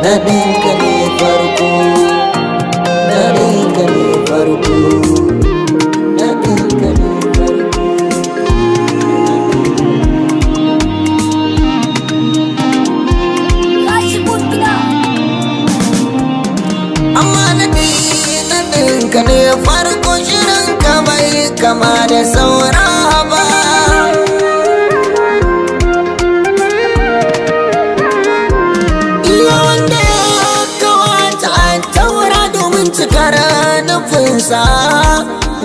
Naɗinka ne farko, naɗinka ne farko, naɗinka ne farko. Amma naɗinka ne farko, shirinka bai kama da saura ba. Iya wanda ya kawata a taura domin cikar nufinsa,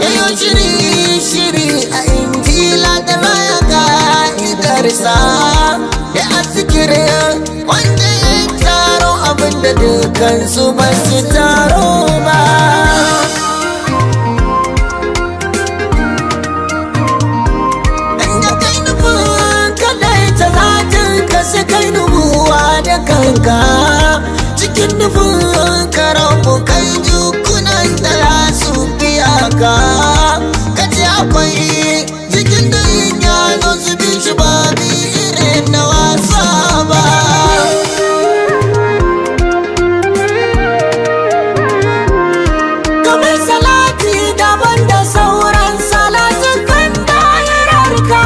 ya yi shiri-shiri a injila da raya ka'idarsa, ya asikirin wanda ya taro abinda dukansu ba su taro ba. Inda kai nufin kadai ta zatin ka sai kai nubuwa da kanka, cikin nufin karamu kai jukunan da za su biya ka. Ka ce akwai jikin da in ya zo su bi shi ba bi irin na wasa ba. Kamar salati daban da sauran salatin kan dayararka,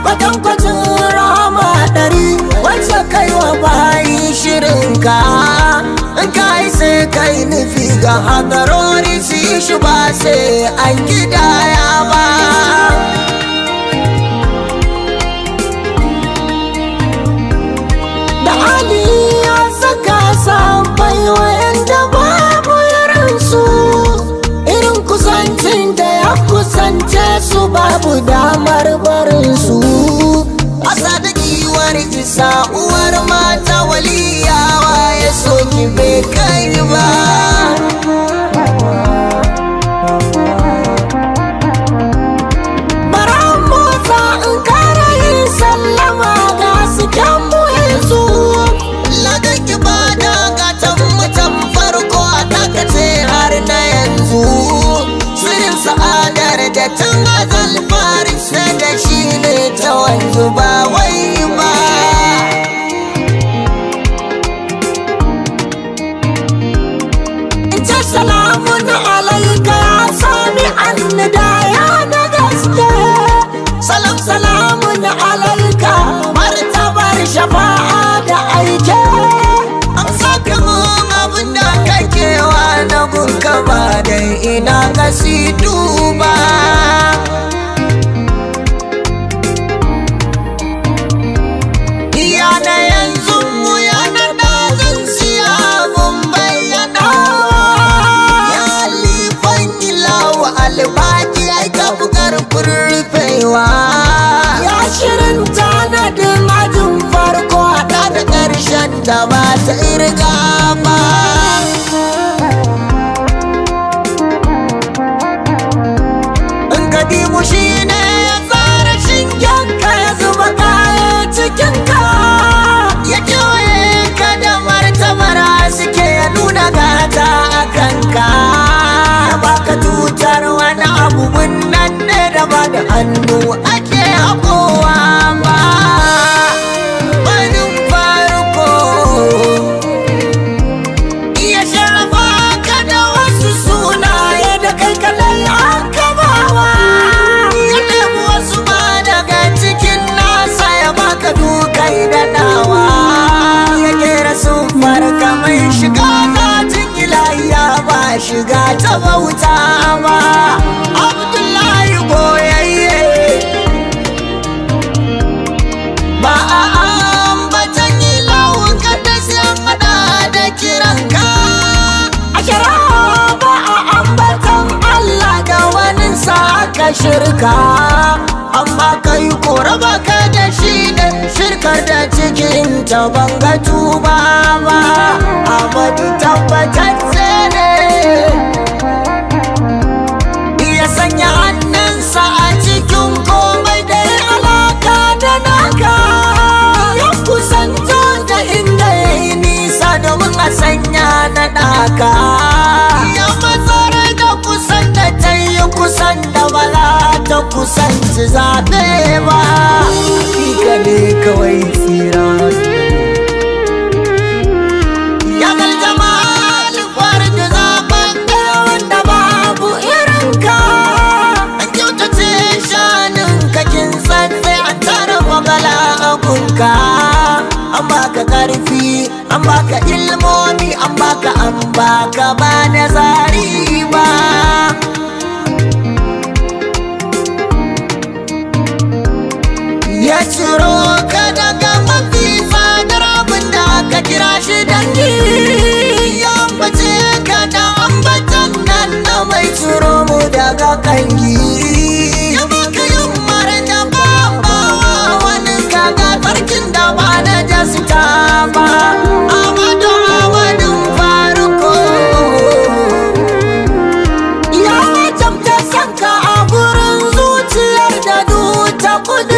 kwatankwacin rahama 100 wacce kai wa bayi shirinka. In ka yi sai kai nufi ga hadarori su yi shi ba sai an gidaya ba. Da Ali ya saka sabai wa'anda babu irinsu, irin kusancin da ya kusance su babu damar barinsu. Asa da giwar isa uwar mata waliyawa ya soki bai kai ba. Bara motsa in kara yin sallama ga su kyan muhinsu. Ladan ibada gatan mutan farko a takace har na yanzu. Sirrin sa'adar da tun azal faris da shi ne ta wanzu ba wai ba. In ce salamun alaika ya sami annida ya na gaske. Salam salamun alaika martabar shafa'a da aike. Amsa kamun abin da kake wa na gunka ba dai ina kasidu ba. Iya na yanzu mu ya na dazun siya mun bayyana. Ya lifan ilawa albaki ai ka fi karfin rufewa. Ya shirin tanadin ajin farko haɗa da ƙarshen da ba ta irga ba. In kadimu shi ne ya tsara shingen ka ya zuba kayan cikin ka, ya kewaye ka da martabar suke ya nuna gata a kanka. Ya baka tutar wani abu nan ne da ba da hannu ake haƙowa ba. Banin farko ya shafa ka da wasu sunaye da kai kalai aka bawa. Ya ɗebi wasu ma daga cikin nasa ya baka dukai da nawa. Ya kera sun farka mai shiga zatin ilahiya ba shiga ta bauta ba. Abdullahi goyayye ba a ambatan ilahun ka da sai an haɗa da kiranka. A shara ba a ambatan Allah da waninsa aka shirka, amma kai kora baka da shi da shirkar da cikin ta banga tuba ba. Amadu tabbatacce ne ya sanya hannunsa a cikin komai da ya alaka da naka. Ya kusanta da inda ya yi nisa domin a sanya na ɗaka. Ya matsar da kusan da ta yi kusan da ba za ta kusanci zaɓe ba. Hakika ne kawai tsira.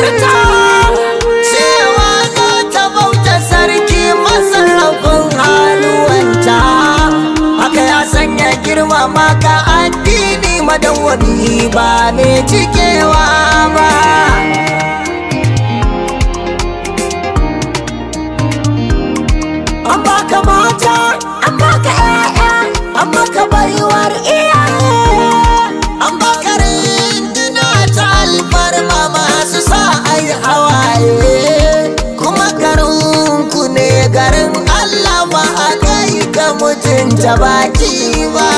kudurta cewa za ta bauta sarki masarrafin haluwanta. Haka ya sanya girmama ka addini madawwami ba mai cikewa ba. An baka mata, an baka 'ya'ya, an baka baiwar iyaye, an baka rinduna ta alfarma masu sa ai hawaye. Kuma garinku ne garin Allah ba a kai ka mutunta baki ba.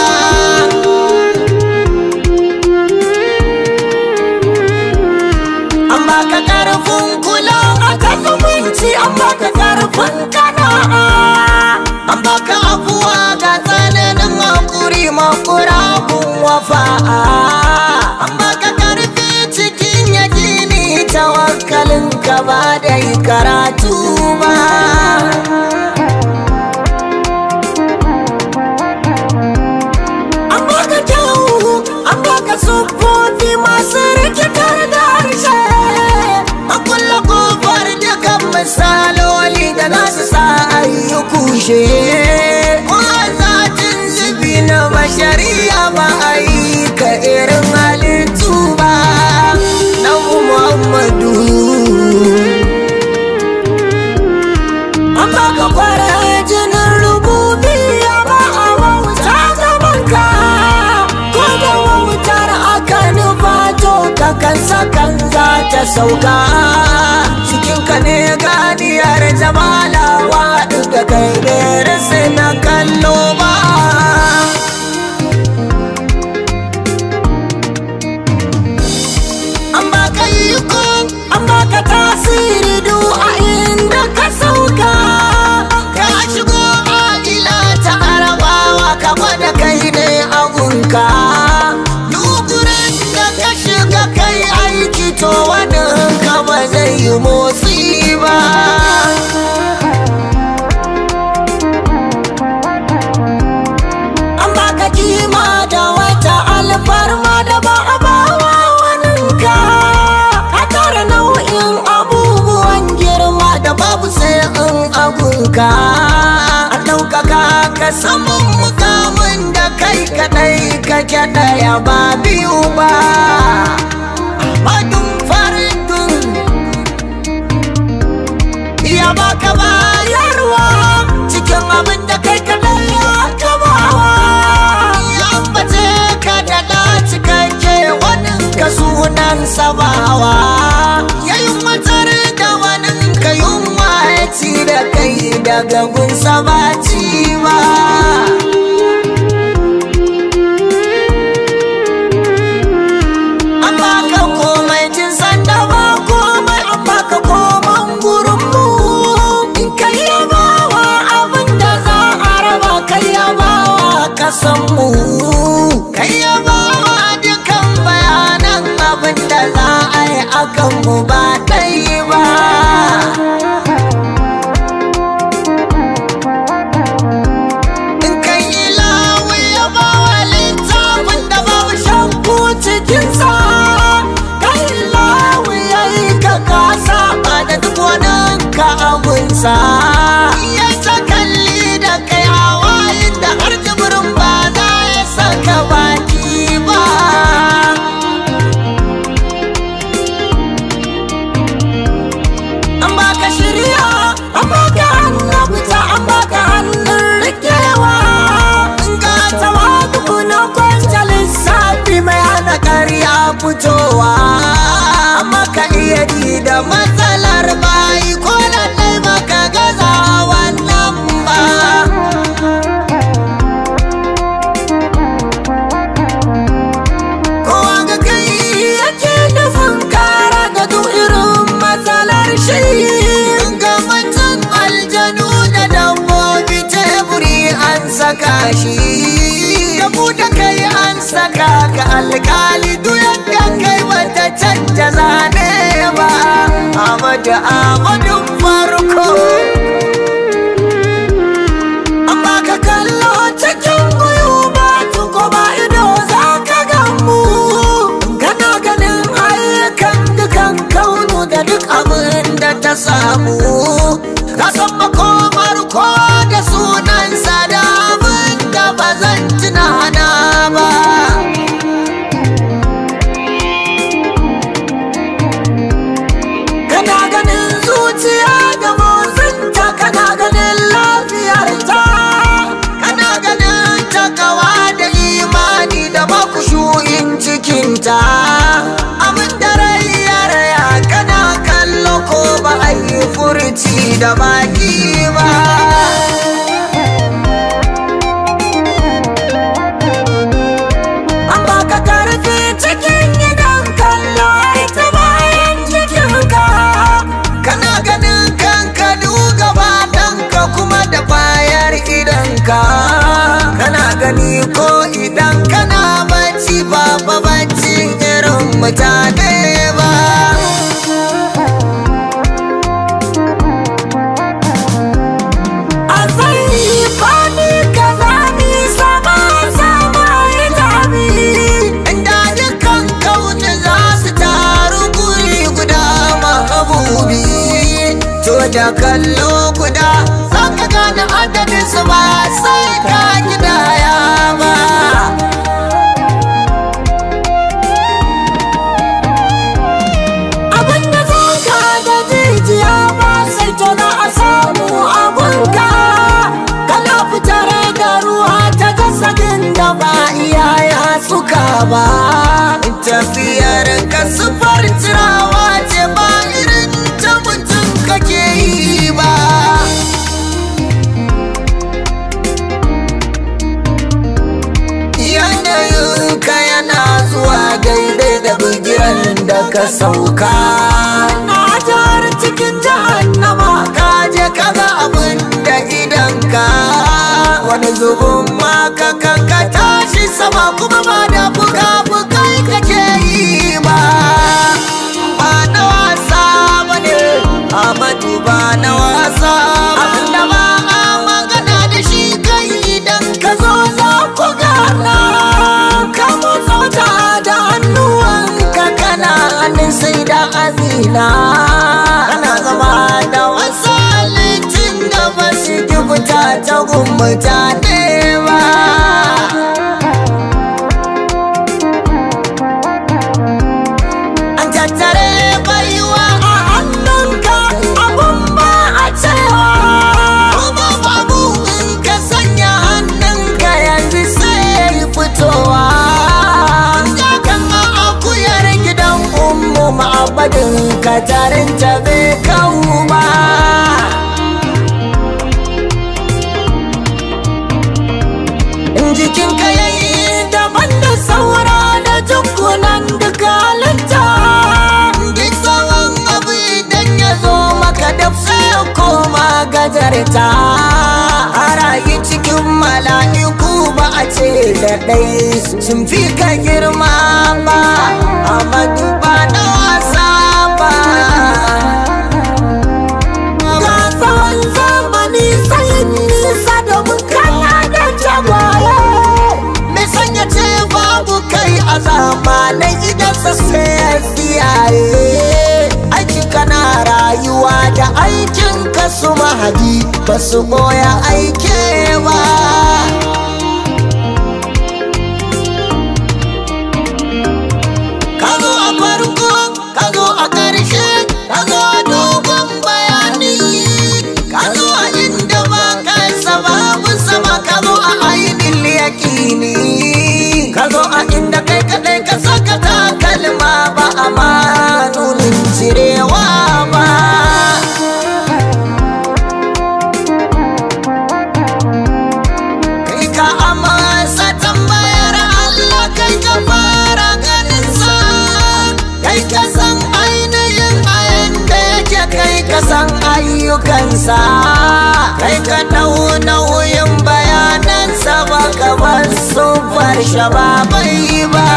An baka karfin kula a kan zumunci, an baka karfin kana'a, an baka afuwa ga tsananin hakuri makurabun wafa'a, an baka karfi cikin yakini tawakkalin ka ba da karatu ba. An baka kyau, an baka siffofi masu rikitar da harshe, an kulle kofar dukan misaloli da nasu sa ayi kushe. Ko zatin zubi na bashariya ba a yi ka irin halittu ba na Muhammadu. An baka kwarar jinin rububiya ba a wauta gabanka, ko da wautar aka nufa to ka kan sakan za ta sauka. Cikinka ne ganiyar jamala waɗin da kai bai na kallo ba. An baka iko, an baka tasiri du a inda ka sauka. Ka shigo adila ta arabawa ka gwada kai ne agunka. Dugurin da ka shiga kai aiki to wani ka ba zai yi motsi ba. An baka kima da wata alfarma da ba a bawa waninka. Ka tara nau'in abubuwan girma da babu sai in agunka. An ɗaukaka ka saman mukamin da kai kaɗai kake ɗaya ba biyu ba. Ahmadun faridun ya baka bayarwa cikin abin da kai kaɗai aka bawa. Ya ambace ka da ɗa cikakke wanin ka sunan sabawa. Ya yi matar da wanin ka yunwa ya ci da kai daga gunsa ba ci ba. An baka komai jin sanda ba komai, an baka koman gurinmu. In kai yabawa abin da za a raba, kai yabawa kasanmu, kai yabawa dukan bayanan abin da za a yi akan mu ba ɗai ba. In kai ilawu yabawa littafin da babu shakku cikinsa, kai ilawu ya yi ka kasa ba da duk wani ka abunsa. Ya ta kalli da kai hawayin da har jibirin ba za ya saka baki ba. An baka shirya, an baka annabta, an baka hannun rikewa. In ka tawadu na kwanta lissafi mai hana ƙarya fitowa. Amma ka iya ji da matsalar bayi ko da ɗai baka gaza wannan ba. Kowa ga kai yake nufin kara da duk irin matsalar shi. Ga mutum aljanu da dabbobi teburi an saka shi. Da buɗe kai an saka ka alƙali duk yadda kai bata canja zane ba. Ahmadu Ahmadu farko. An baka kallo cikin guyu ba tuko ba ido za ka gamu. Kana ganin ayyukan dukan kaunu da da baki ba. An baka karfi cikin gidan kallo ita bayan jikinka. Kana ganin kanka gaba ɗanka kuma da bayar idanka. Kana gani ko idan kana bacci ba bacci irin mutane ba. A zai fani kaza ni sama sama ita bi. Inda dukkan kauna za su taru guri guda mahabubi. To da kallo guda za ka gane adadin su ba sai ka gidaya ba. Abin da zuka da jijiya ba sai to za a samu abunka. Kana fitar da ruwa ta jasadin da ba iyaya suka ba. Tafiyar ka sufar tirawa ce ba irin ta mutum kake yi ba. Yanayinka yana zuwa daidai da bigiran da ka sauka. Na jar cikin jahannama ka je ka ga abin da idanka. Wani zubin ma ka kanka tashi sama kuma ba da fuka-fukai kake yi ba. Ba na wasa ba ne, Amadu ba na wasa ba. Abinda ba a magana da shi kai idan ka zo za ku gana. Ka motsa ta da hannuwanka kana hannun sai da azina. Kana zama da wasu halittun da ba su ki fita ta gun mutane ba. An tattare baiwa a hannunka abun ba a cewa. Kuma babu in ka sanya hannunka yanzu sai fitowa. Ya kama akuyar gidan ummu ma'abadin ka tarin ta bai kawo ba. Jikinka yayi daban da saura da jikunan duka halitta. Duk tsawon abu idan ya zo maka daf sai ya koma gajarta. A rayu cikin mala'iku ba a ce da ɗai sun fi ka girma ba. Amadu ba na wasa ba. Ga tsawon zamani tsayin nisa domin kana da jagwaye. Mai sanya ce babu kai a zamanin idan sa sai ya tsiyaye. Aiki kana rayuwa da aikin ka su mahadi ba su boya aike ba. Ka zo a farko, ka zo a ƙarshe, ka zo a dogon bayani. Ka zo a inda ba kansa babu sama, ka zo a ainihin yaƙini. Ka zo a inda kai kaɗai ka saka takalma ba a ma nunin cirewa ba. Kai ka amsa tambayar Allah kai ka fara ganin sa. Kai ka san ainihin ayan da yake kai ka san ayyukansa. Kai ka dau nauyin bayanansa ba kamar sufar shababai ba.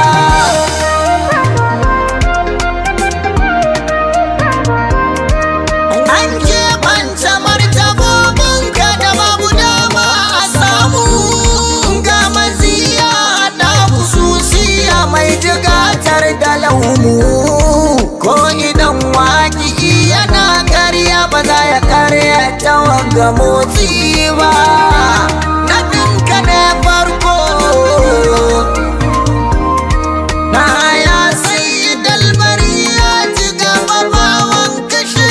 An keɓance martabobinka da babu dama a samu. Ga maziya da kususiya mai jigatar da laumu. Ko idan waƙi yana ƙarya ba za ya ƙarya ta wanga motsi ba. Naɗinka ne farko. Na ya sai dalbari ya ci gaba bawan kashe.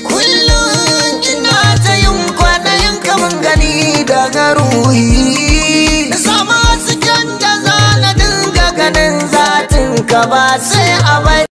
Kullum ina ta yin kwanayin kamun gani daga ruhi. Na sama su da za na dinga ganin zatin ka ba sai a bai